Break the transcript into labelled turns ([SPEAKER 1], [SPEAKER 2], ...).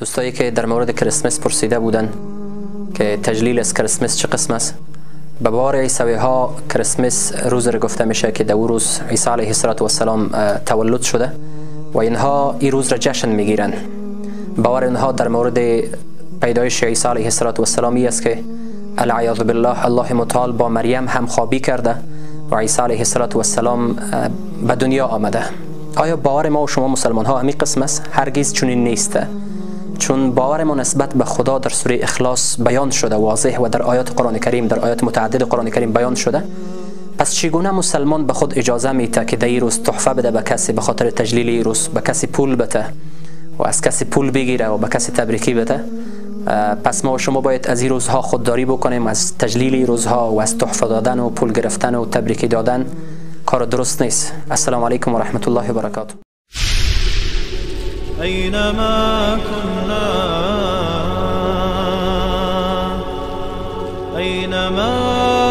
[SPEAKER 1] دوستایی که در مورد کریسمس پرسیده بودن که تجلیل از کریسمس چه قسم است، به باور عیسوی ها کریسمس روز را گفته میشه که در او روز عیسی علیه السلام تولد شده و اینها این روز را جشن میگیرن. باور اینها در مورد پیدایش عیسی علیه السلام است که العیاذ بالله الله متعال با مریم هم خوابی کرده و عیسی علیه السلام به دنیا آمده. آیا باور ما و شما مسلمان ها همین قسم است؟ هرگز چنین نیست، چون باور ما نسبت به خدا در سوره اخلاص بیان شده واضح و در آیات قرآن کریم، در آیات متعدد قرآن کریم بیان شده. پس چگونه مسلمان به خود اجازه میده که در این روز تحفه بده به کسی به خاطر تجلیل این روز، به کسی پول بده و از کسی پول بگیره و به کسی تبریکی بده؟ پس ما و شما باید از این روزها خودداری بکنیم، از تجلیل این روزها و از تحفه دادن و پول گرفتن و تبریکی دادن. کار درست نیست. السلام علیکم و رحمت الله و برکاته.
[SPEAKER 2] أينما كنا أينما